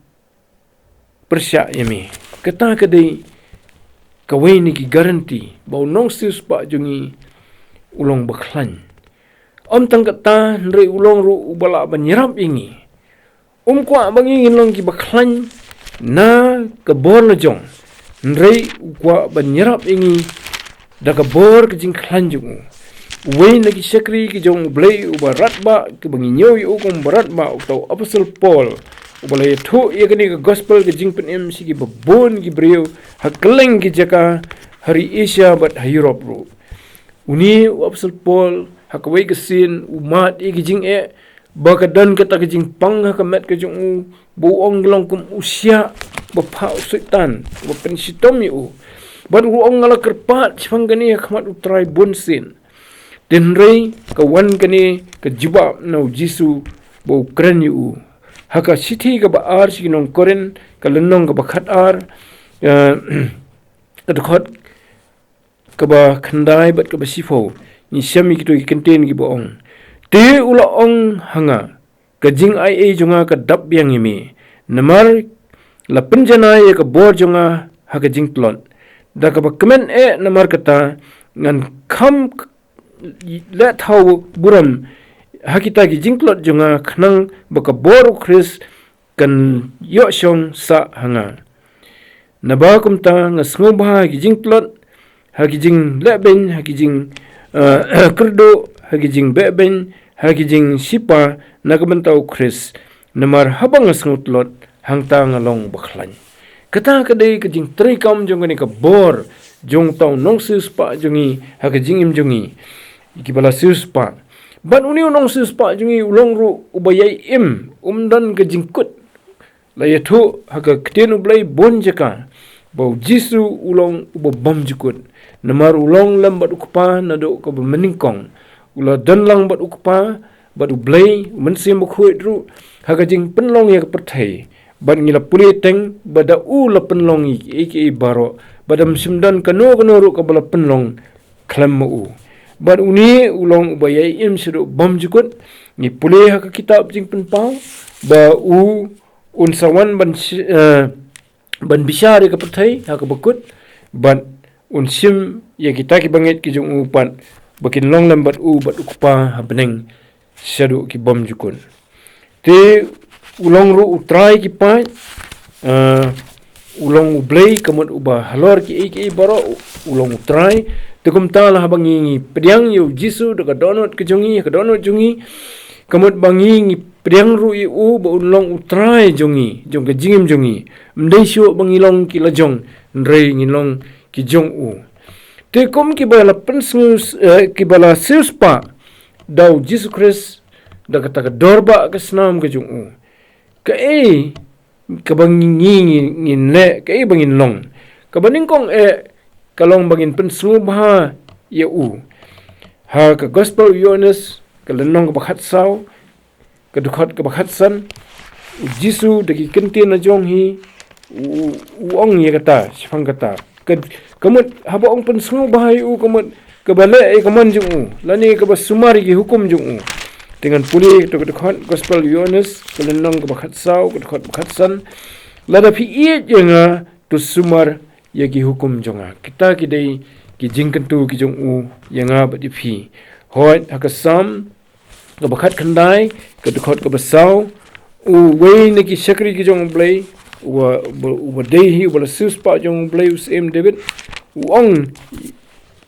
pyrshah ïa me. Kata ka dei kawei na ki guarantee ba u nongsiewspah jong ngi u long bakhlaiñ. Ym tang kata, hynrei u long ruh uba lah ban ïarap ïa ngi. Um kwah ba ngi ngin long ki bakhlaiñ na ka bor la jong, hynrei u kwah ban ïarap ïa ngi da ka bor ka jingkhlaiñ jong u. Uwei na ki shakri ki jong U Blei uba radbah, kiba ngi ñiew ïa u kum uba radbah, uta u Apostle Paul, uba la ïathuh ïa kane ka gospel ka jingpynim sha kiba bun ki briew ha kylleng ki jaka ha ri Asia bad ha Europe ruh. Une u Apostle Paul, ha kawei ka sien, u mad ïa ki jingeh, ba ka don kata ka jingpang ha ka met ka jong u, ba u ong ka long kum u shiah ba phah u Soitan, ba pynshitom ïa u. Bad u ong, nga la kyrpad shaphang kane ha khmat U Trai bun sien. Hynrei ka wan kane ka jubab na U Jisu ba u kren ïa u. Ha ka shithi kaba ar sha ki nong Korinth, ka lynnong kaba khatar, eh, ka dkhot kaba khyndai bad kaba shiphew, ngi shem ïa kito ki kyntien kiba ong: Te u la ong ha nga, ka jingaiei jong nga ka dap biang ïa me, namar la pynjanai ïa ka bor jong nga ha ka jingtlot. Da kaba kmen eh namar kata, ngan kham leh thaw burom ha kita ki jingtlot jong nga, khnang ba ka bor U Khrist kan ïoh shong sah ha nga. Naba kumta nga sngewbha ha ki jingtlot, ha ki jinglehbeiñ, ha ki jing, eh, kyrduh, ha ki jingbehbeiñ, ha ki jingshipa na ka bynta U Khrist. Namar haba nga sngewtlot, hangta nga long bakhlaiñ. Kata ka dei ka jingtreikam jong kane ka bor jong uta u nongsiewspah jong ngi ha ka jingim jong ngi, kiba la siewspah. Bad une u nongsiewspah jong ngi u long ruh uba ïai im, um don ka jingkut. La ïathuh ha ka ktien U Blei bun jaka ba U Jisu u long uba bymjukut. Namar u long lem bad U Kpa naduh kaba mynnyngkong. U la don lang bad U Kpa, bad U Blei, U Mynsiem Bakhuid ruh, ha ka jingpynlong ïa ka pyrthei. Bad ngi la pule teng ba da u la pynlong ïa kiei kiei baroh, bad ym shym don kano kano ruh kaba la pynlong khlem ma u. Bad une u long uba ïai im shaduh bymjukut. Ngi pule ha ka kitab Jingpynpaw ba u un sa wan ban shi-, eh, ban bishar ïa ka pyrthei ha kaba kut, bad un shim ïa kita kiba ngeit ki jong u pat ba kin long lem bad u bad U Kpa ha bneng shaduh ki bymjukut. Te u long ruh U Trai ki paid, eh, u long U Blei ka mut uba halor kiei kiei baroh, u long U Trai. Te kumta la haba ngi, ngi pdiang ïa U Jisu da ka dohnud ka jong ngi, ka dohnud jong ngi, ka mut ba ngi, ngi pdiang ruh ïa u ba un long U Trai jong ngi, jong ka jingim jong ngi. Ym dei shuh ba ngi long ki lajong, hynrei ngi long ki jong u. Te kum kiba la pynsngew, eh, kiba la siewspah da U Jisu Khrist, da kata ka dor ba ka snam ka jong u, kaei kaba ngi, ngi, ngin leh, kaei ba ngin long. Kaba nyngkong eh, ka long ba ngin pynsngewbha ïa u. Ha ka Gospel u Ïoannis, ka lynnong kaba khatsaw, ka dkhot kaba khatsan, u Jisu da ki ktien la jong hi, u, u ong ïa kata, shaphang kata. Ka, ka mut, haba ong pynsngewbha ïa u, ka mut, kaba leh ïa ka mon jong u, lane kaba sumar ïa ki hukum jong u. Te ngan pule ïa kato ka dkhot, Gospel u Ïoannis, ka lynnong kaba khatsaw, ka dkhot ba khatsan. Lada phi ïeit ïa nga, to sumar ïa ki hukum jong nga. Kita ki dei ki jingkyntu ki jong u ïa nga bad ïa phi. Hooid, ha ka Salm kaba khatkhyndai, ka dkhot kaba saw, uwei na ki shakri ki jong u Blei, uba, uba, uba dei hi, uba la siewspah jong u Blei, u Syiem David, u ong,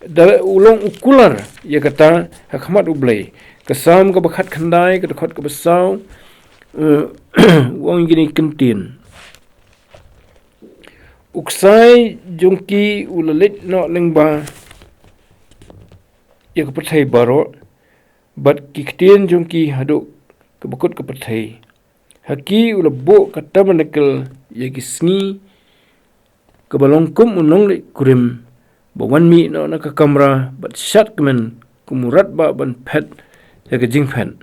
da, u long u kular ïa kata ha khmat u Blei. Ka Salm kaba khatkhyndai, ka dkhot kaba saw, eh, u ong kine ki ktien. U ksai jong ki u la leit noh lyngba ïa ka pyrthei baroh, bad ki ktien jong ki haduh kaba kut ka pyrthei. Ha ki u la buh ka tabernacle ïa ki sngi, kaba long kum u nongleit kurim, ba wan mih noh na ka kamra, bad shad kmen kum u radbah ban phet ïa ka jingphet.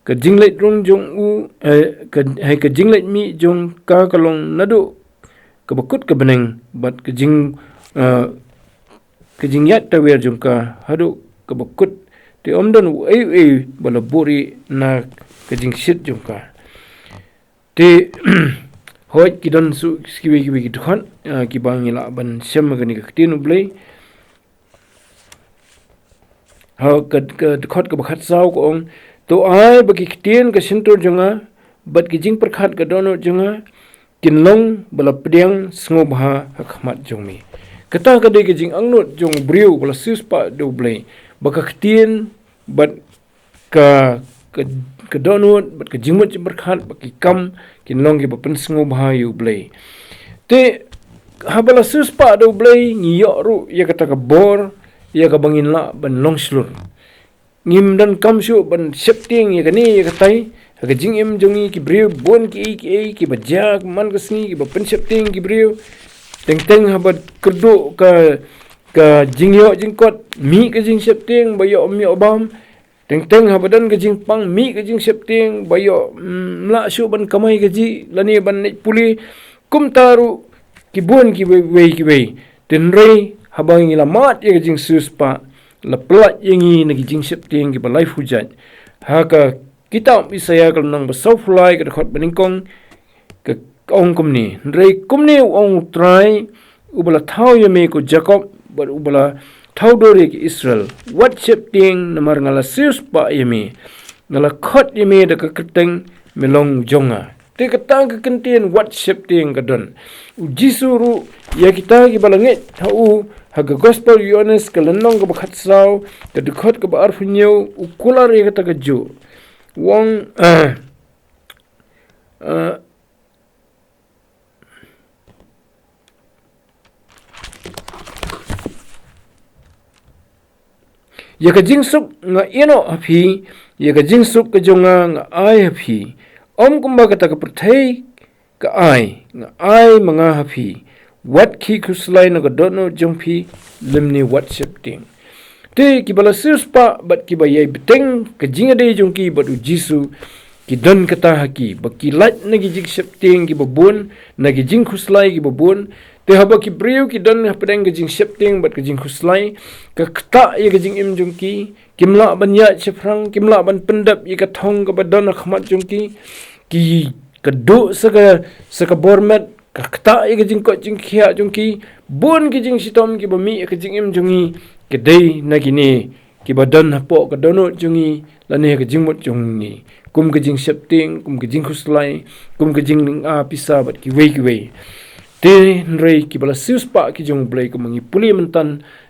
Ka jingleit rung jong u, eh, ka, hei ka jingleit mih jong ka ka long naduh kaba kut ka bneng, bad ka jing, eh, ka jingïaid tawiar jong ka haduh kaba kut, te ym don uei uei ba la buhrieh na ka jingshit jong ka. Te, hooid ki don sa kiwei kiwei ki dkhot, eh, kiba ngi lah ban shem ha kane ka ktien u Blei. Ha ka, ka dkhot kaba khatsaw ka ong, to ai ba ki ktien ka shyntur jong nga, bad ki jingpyrkhat ka dohnud jong nga, kin long ba la pdiang sngewbha ha khmat jong me. Kata ka dei ka jingangnud jong u briew ba la siewspah da u Blei, ba ka ktien, bad ka, ka, ka dohnud, bad ka jingmut jingpyrkhat, bad ki kam, kin long kiba pynsngewbha ïa u Blei. Te, haba la siewspah da u Blei, ngi ïoh ruh ïa kata ka bor, ïa kaba ngin lah ban long shlur. Ngim donkam shuh ban sheptieng ïa kane ïa katai, ha ka jingim jong ngi ki briew bun kiei kiei, kiba jia man ka sngi, kiba pynsheptieng ki briew. Teng teng haba kyrduh ka, ka jingïoh jingkot, mih ka jingsheptieng, ba ïoh ym ïoh bam. Teng teng haba don ka jingpang, mih ka jingsheptieng, ba ïoh, mm, ym lah shuh ban kamai kajih, lane ban leit pule. Kumta ruh, ki bun kiwei, wei, kiwei. Hynrei, haba ngi la mad ïa ka jingsiewspah, la pyllait ïa ngi na ki jingsheptieng kiba laiphew jait. Ha ka kitab Isaïah ka lynnong ba sawphew lai ka dkhot ba nyngkong, ka, ka ong kumne. Hynrei kumne u ong u Trai, uba la thaw ïa me ko Jakob, bad uba la thaw dur ïa ki Israel. Wat sheptieng namar nga la siewspah ïa me. Nga la khot ïa me da ka kyrteng, me long jong nga. Te kata ka kyntien wat sheptieng ka don. U Jisu ruh, ïa kita kiba la ngeit ha u, ha ka Gospel u Ïoannis ka lynnong kaba khatsaw, ka dkhot kaba arphew hynñiew, u kular ïa kata kajuh. U ong, eh, eh, ïa ka jingsuk nga ïehnoh ha phi, ïa ka jingsuk ka jong nga nga ai ha phi. Ym kumba kata ka pyrthei ka ai, nga ai ma nga ha phi. Wat khie khuslai na ka dohnud jong phi, lymne wat sheptieng. Te kiba la siewspah bad kiba ïai bteng ka jingïadei jong ki bad u Jisu, ki don kata ha ki, ba ki lait na ki jingsheptieng kiba bun, na ki jingkhuslai kiba bun. Te haba ki briew ki don hapdeng ka jingsheptieng bad ka jingkhuslai, ka ktah ïa ka jingim jong ki, kim lah ban ïaid shaphrang, kim lah ban pyndep ïa ka thong kaba don ha khmat jong ki, ki, ka duh sa ka, sa ka bor met, ka ktah ïa ka jingkoit jingkhiah jong ki, bun ki jingshitom kiba mih ïa ka jingim jong ngi, ka dei na kine, kiba don hapoh ka dohnud jong ngi, lane ka jingmut jong ngi. Kum ka jingsheptieng, kum ka jingkhuslai, kum ka jingngap pisa bad kiwei kiwei. Te hynrei kiba la siewspah ki jong u Blei kumba ngi pule mynta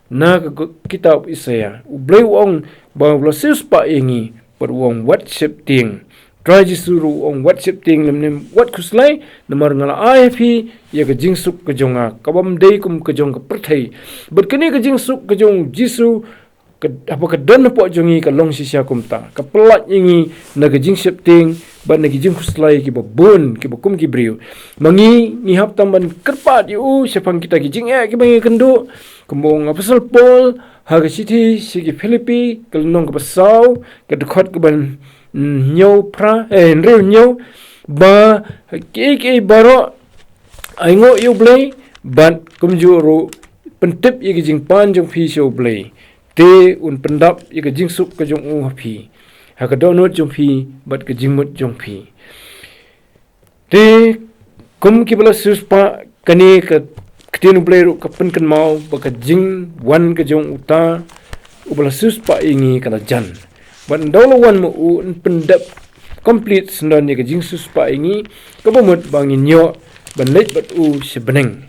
na ka kitab Isaïah. U Blei u ong ba u la siewspah ïa ngi, bad u ong wat sheptieng. Trai Jisu ruh u ong wat sheptieng lymne wat khuslai, namar nga la ai ha phi, ïa ka jingsuk ka jong nga, kabym dei kum ka jong ka pyrthei. Bad kane ka jingsuk ka jong u Jisu, ka, haba ka don hapoh jong ngi ka long shisha kumta. Ka pyllait ïa ngi na ka jingsheptieng, bad na ki jingkhuslai kiba bun kiba kum ki briew. Ma ngi, ngi hap tang ban kyrpad ïa u shaphang kita ki jingeh kiba ngi kynduh. Kumba ong Apostol Paul ha ka shithi sha ki Philippi, ka lynnong kaba saw, ka dkhot kaba, mm, hynñiew phra, eh, hynriew hynñiew, ba kiei kiei baroh ainguh ïa U Blei, bad kumjuh ruh pyntip ïa ka jingpan jong phi sha U Blei. Te un pyndap ïa ka jingsuk ka jong u ha phi, ha ka dohnud jong phi bad ka jingmut jong phi. Te kum kiba la siewspah, kane ka ktien U Blei ruh ka pynkynmaw ba ka jingwan ka jong uta uba la siewspah ïa ngi ka la jan. Bad ynda u la wan ma u, un pyndep complete syndon ïa ka jingsiewspah ïa ngi, kaba mut ba ngin ïoh ban leit bad u sha bneng.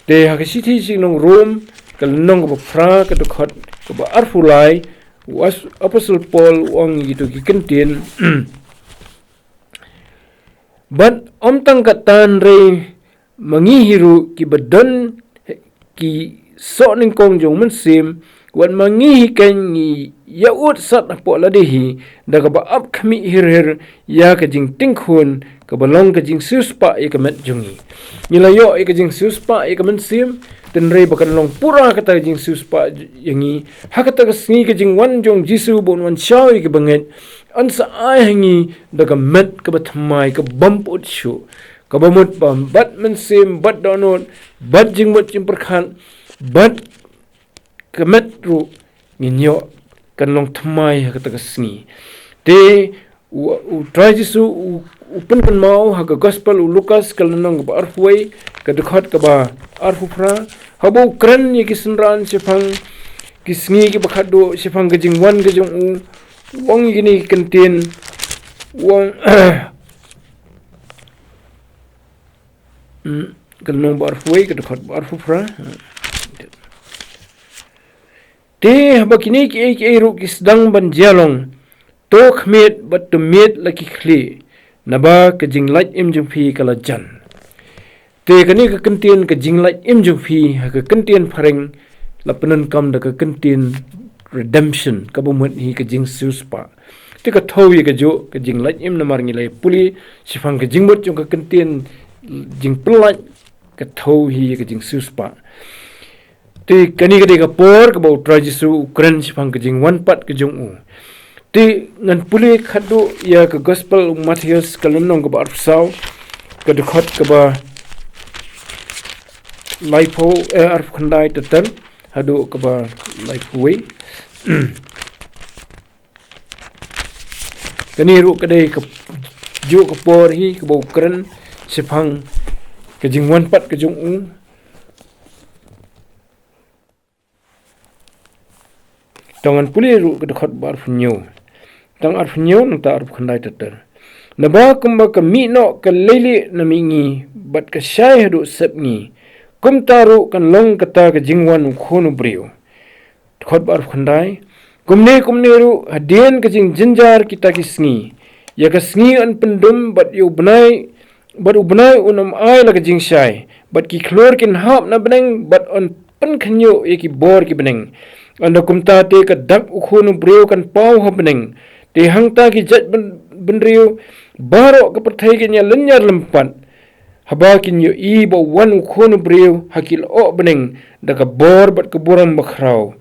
Te ha ka shithi sha ki nong Rom, ka lynnong kaba phra, ka dkhot kaba arphew lai, u as-, Apostol Paul u ong ïa kito ki kyntien. Bad ym tang katta, hynrei ma ngi hi ruh kiba don ki soh nyngkong jong u Mynsiem, wat ma ngi hi keiñ ngi ïa ud sat hapoh lade hi, da kaba ap khmih hir hir ïa ka jingtingkhun kaba long ka jingsiewspah ïa ka met jong ngi. Ngi la ïoh ïa ka jingsiewspah ïa ka Mynsiem, hynrei ba kan long pura kata ka jingsiewspah ïa ngi ha kata ka sngi ka jingwan jong U Jisu ba un wan shaw ïa kiba ngeit, yn sa ai ha ngi da ka met kaba thymmai, ka bym pyut shuh, kaba mut ba bad mynsiem, bad dohnud, bad jingmut jingpyrkhat, bad ka met ruh ngin ïoh kan long thymmai ha kata ka sngi. Te u, U Trai Jisu u, u pynkynmaw ha ka Gospel u Lukas, ka lynnong kaba arphew wei, ka dkhot kaba arphew phra, haba u kren ïa ki synran shaphang ki sngi kiba khatduh, shaphang ka jingwan ka jong u, u ong ïa kine ki kyntien, u ong, hmm, ka lynnong ba arphew wei, ka dkhot ba arphew phra. Te haba kine kiei kiei ruh ki sdang ban jia long, to khmied bad to mied la ki khlieh, naba ka jinglait im jong phi ka la jan. Te kane ka kyntien ka jinglait im jong phi, ha ka kyntien phareng la pyndonkam da ka kyntien redemption, kaba mut hi ka jingsiewspah. Te ka thew ïa kajuh ka jinglait im, namar ngi la pule shaphang ka jingmut jong ka kyntien jingpyllait, ka thew hi ïa ka jingsiewspah. Te kane ka dei ka por kaba U Trai Jisu u kren shaphang ka jingwan pat ka jong u. Te ngan pule khatduh ïa ka Gospel u Mathaios, ka lynnong kaba arphew saw, ka dkhot kaba laiphew, eh, arphew khyndai ter ter haduh kaba laiphew wei. Kane ruh ka dei kajuh ka por hi kaba u kren shaphang ka jingwan pat ka jong u. To ngan pule ruh ka dkhot ba arphew hynñiew. Tang arphew hynñiew nangta arphew khyndai ter ter. Naba kumba ka mih noh ka leilieh na mihngi bad ka shai haduh sepngi, kumta ruh kan long kata ka jingwan U Khun u briew. Dkhot ba arphew khyndai. Kumne kumne ruh hadien ka jingjynjar kita ki sngi, ïa ka sngi yn pyndum, bad ïa u bnai, bad u bnai un ym ai la ka jingshai, bad ki khlur kin hap na bneng, bad yn pynkhynñiuh ïa ki bor ki bneng. Ynda kumta te ka dak U Khun u briew kan paw ha bneng. Te hangta ki jait byn-, bynriew baroh ka pyrthei kin ïalynñiar lympat, haba kin ïohi ba wan U Khun u briew ha ki lyoh bneng da ka bor bad ka burom bakhraw.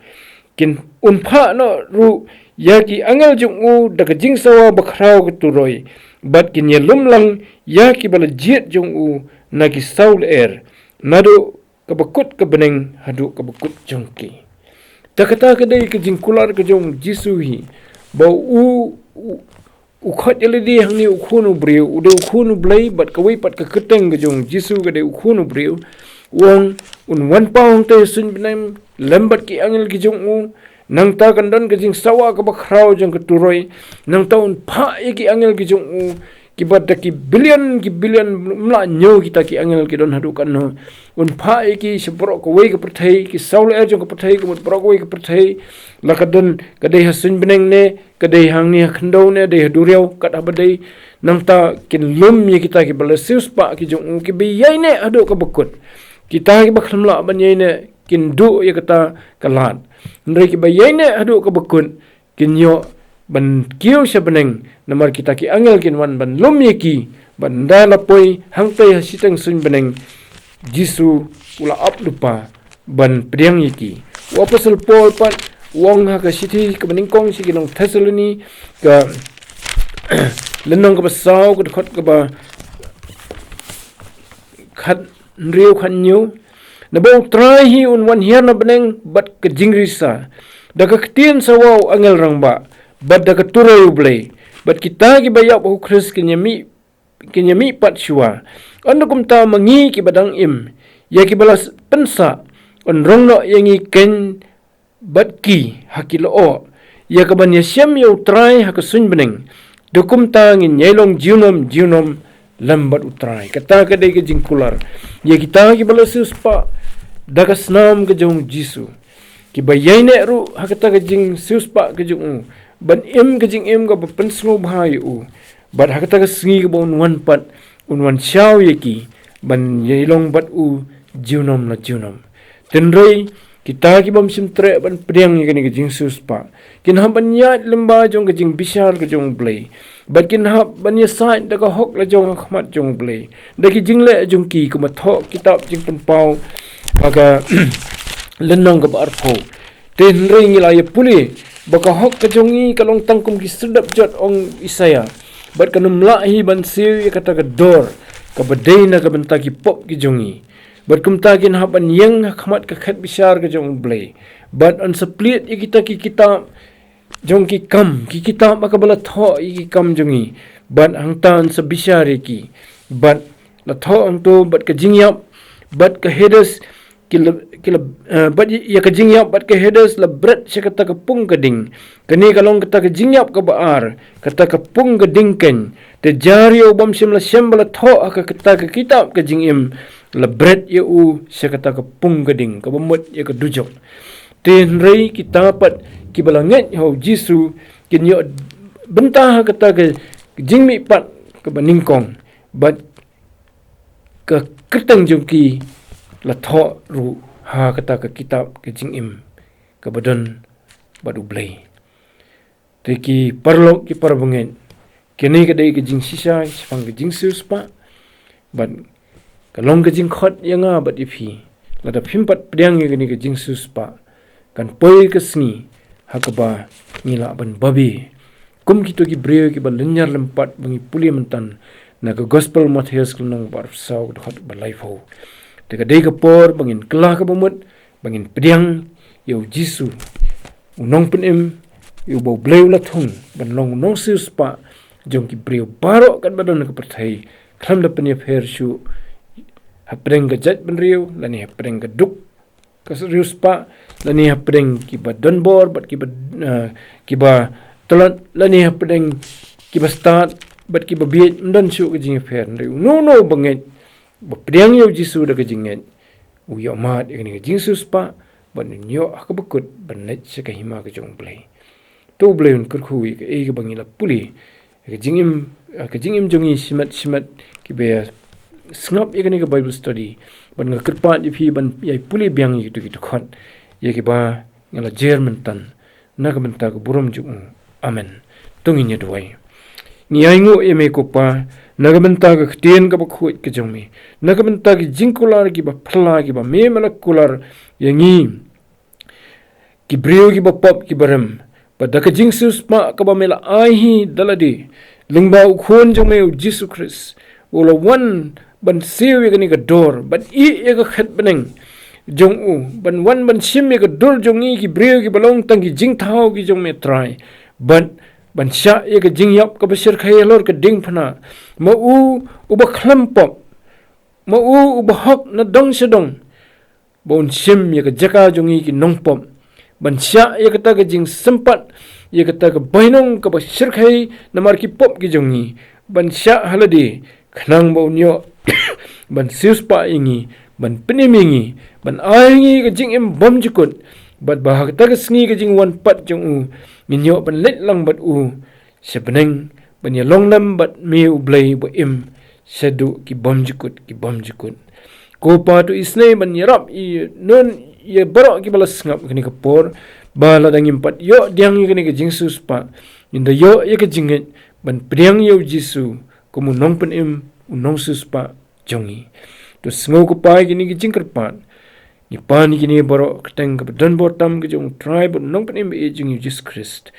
Kin, un phah noh ruh ïa ki angel jong u da ka jingsawa bakhraw ka turoi, bad kin ïalum lang ïa kiba la jied jong u na ki saw lyer, naduh kaba kut ka bneng haduh kaba kut jong ki. Ta kata ka dei ka jingkular ka jong U Jisu hi, ba u, u, u khot ïa lade hangne U Khun u briew, u dei U Khun u Blei, bad kawei pat ka kyrteng ka jong U Jisu ka dei U Khun u briew. U ong un wan paw hangta ha suiñ bneng lem bad ki angel ki jong u. Nangta kan don ka jingsawa kaba khraw jong ka turoi. Nangta un phah ïa ki angel ki jong u, kiba da ki billion ki billion, ym lah ñiew kita ki angel ki don haduh katno. Un phah ïa ki sha baroh kawei ka pyrthei, ki saw lyer jong ka pyrthei, ka mut baroh kawei ka pyrthei. La ka don, ka dei ha suiñ bneng ne, ka dei hangne ha khyndew ne, dei ha duriaw, kat haba dei. Nangta kin lum ïa kita kiba la siewspah ki jong u, kiba ïaineh haduh kaba kut. Kita kiba khlem lah ban ïaineh kin duh ïa kata ka lad. Hynrei kiba ïaineh haduh kaba kut kin ïoh ban kiew sha bneng, namar kita ki angel kin wan ban lum ïa ki, ban da la poi hangtei ha shiteng suiñ bneng. Jisu u la ap lypa ban pdiang ïa ki. U apostol Paul pat u ong ha ka shithi kaba nyngkong sha ki nong Thessaloni, ka lynnong kaba saw, ka dkhot kaba khat hynriew khat hynñiew. Naba U Trai hi un wan hiar na bneng bad ka jingrisa, da ka ktien sawa u angel rangbah, bad da ka turoi U Blei, bad kita kiba ïap ha U Khrist kin ïa mih, kin ïa mih pat shuwa. Ynda kumta ma ngi kiba dang im, ïa kiba la s-, pynsah, yn rong noh ïa ngi keiñ bad ki ha ki lyoh, ïa kaban ïashem ïa U Trai ha ka suiñ bneng. Da kumta ngin ïai long junom junom lem bad U Trai. Kata ka dei ka jingkular ïa kita kiba la siewspah da ka snam ka jong U Jisu, kiba ïaineh ruh ha kata ka jingsiewspah ka jong u, ban im ka jingim kaba pynsngewbha ïa u. Bad ha kata ka sngi kaba un wan pat, un wan shaw ïa ki, ban ïai long bad u junom la junom. Hynrei kita ki bym shym treh ban pdiang ïa kane ka jingsiewspah, kin hap ban ïaid lyngba jong ka jingbishar ka jong U Blei, bad kin hap ban ïasaid da ka hok la jong ha khmat jong U Blei, da ki jingleh jong ki, kumba thoh kitab Jingpynpaw ha ka lynnong kaba arphew. Te hynrei ngi la ïa pule ba ka hok ka jong ngi ka long tang kum ki syrdoh jot, ong Isaïah, bad kan ym lah hi ban siew ïa kata ka dor kaba dei na ka bynta ki pop ki jong ngi. Bad kumta kin hap ban ïeng ha khmat ka khet bishar ka jong U Blei, bad yn sa plied ïa kita ki kitab jong ki kam, ki kitab ba kaba la thoh ïa ki kam jong ngi, bad hangta yn sa bishar ïa ki. Bad la thoh hangto, bad ka jingïap bad ka Hades, ki la, ki la, eh, bad ïa ka jingïap bad ka Hades la bret sha kata ka pung ka ding. Kane ka long kata ka jingïap kaba ar, kata ka pung ka ding keiñ. Te jar ïa u bym shym la shem ba la thoh ha ka, kata ka kitab ka jingim, la bret ïa u sha kata ka pung ka ding, kaba mut ïa ka dujok. Te hynrei kita pat kiba la ngeit ha U Jisu kin ïoh bynta ha kata ka jingmihpat kaba nyngkong, bad ka kyrteng jong ki la thoh ruh ha kata ka kitab ka jingim kaba don bad U Blei. Te ki paralok, ki parabangeit, kane ka dei ka jingshisha shaphang ka jingsiewspah, bad ka long ka jingkhot ïa nga bad ïa phi. Lada phim pat pdiang ïa kane ka jingsiewspah, kan poi ka sngi ha kaba ngi lah ban babe kum kito ki briew kiba lynñiar lympat ba ngi pule mynta na ka Gospel Mathaios ka lynnong ba arphew saw, ka dkhot ba laiphew. Te ka dei ka por ba ngin kylla kaba mut, ba ngin pdiang ïa U Jisu, U Nongpynim, ïa uba U Blei u la thung ban long U Nongsiewspah jong ki briew baroh katba don ha ka pyrthei, khlem da pynïapher shuh hapdeng ka jaitbynriew lane hapdeng ka duk ka riewspah, lane hapdeng kiba donbor bad kiba, eh, kiba tlot, lane hapdeng kiba stad bad kiba bieit, ym don shuh ka jingïapher. Hynrei uno uno uba ngeit, ba pdiang ïa U Jisu da ka jingngeit, u ïohmad ïa kane ka jingsiewspah, bad un ïoh ha kaba kut ban leit sha ka hima ka jong U Blei. To U Blei un kyrkhu ïa kaei kaba ngi la pule ha ka jingim, ha ka jingim jong ngi shimet shimet, kiba ïa sngap ïa kane ka Bible study. Bad nga kyrpad ïa phi ban ïai pule biang ïa kito ki dkhot ïa kiba nga la jer mynta, na ka bynta ka burom jong U. Amen. To ngin ïa duwai. Ngi ainguh ïa me ko Pa, na ka bynta ka ktien kaba khuid ka jong me, na ka bynta ki jingkular kiba phylla kiba me me la kular ïa ngi, ki briew kiba pop kiba rem, bad da ka jingsiewspah kaba me la ai hi da lade lyngba U Khun jong me U Jisu Khrist, u la wan ban siew ïa kane ka dor, ban ïeh ïa ka khet bneng jong u, ban wan ban shim ïa ka dur jong ngi ki briew kiba long tang ki jingthaw ki jong me Trai, bad ban shah ïa ka jingïap kaba shyrkhei halor ka diengphna. Ma u uba khlem pop, ma u uba hok na dong sha dong, ba un shim ïa ka jaka jong ngi ki nongpop, ban shah ïa kata ka jingsympat, ïa kata ka bainong kaba shyrkhei namar ki pop ki jong ngi, ban shah ha lade, khnang ba un ïoh ban siewspah ïa ngi, ban pynim ïa ngi, ban ai ïa ngi ka jingim bymjukut, bad ba ha kata ka sngi ka jingwan pat jong u, ngin ïoh ban leit lang bad u sha bneng, ban ïalong lem bad me U Blei uba im shaduh ki bymjukut ki bymjukut. Ko Pa, to isynei ban ïarap ïa non ïa baroh kiba la sngap kane ka por, ba lada ngim pat ïoh pdiang ïa kane ka jingsiewspah, Ngin da ïoh ïa ka jingngeit ban pdiang ïa u Jisu kum u nongpynim, u nongsiewspah jong ngi. To sngew ko Pa ïa kine ki jingkyrpad. Ngi pan ïa kine baroh ha ka kyrteng kaba don bor tam ka jong u Trai bad u nongpynim ba ïeit jong ngi u Jisu Khrist.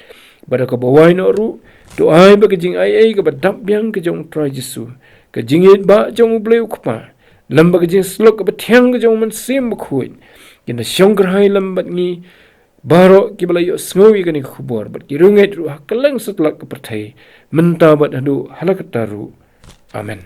Bad da kaba wai noh ruh, to ai ba ka jingaiei kaba dap biang ka jong u Trai Jisu, ka jingïeit ba jong u Blei u Kpa, lem bad ka jingshlur kaba thiang ka jong u Mynsiem Bakhuid, kin da shong kyrhai lem bad ngi baroh kiba la ïohsngew ïa kane ka khubor bad ki riewngeit ruh ha kylleng satlak ka pyrthei, mynta bad haduh hala katta ruh. Amen.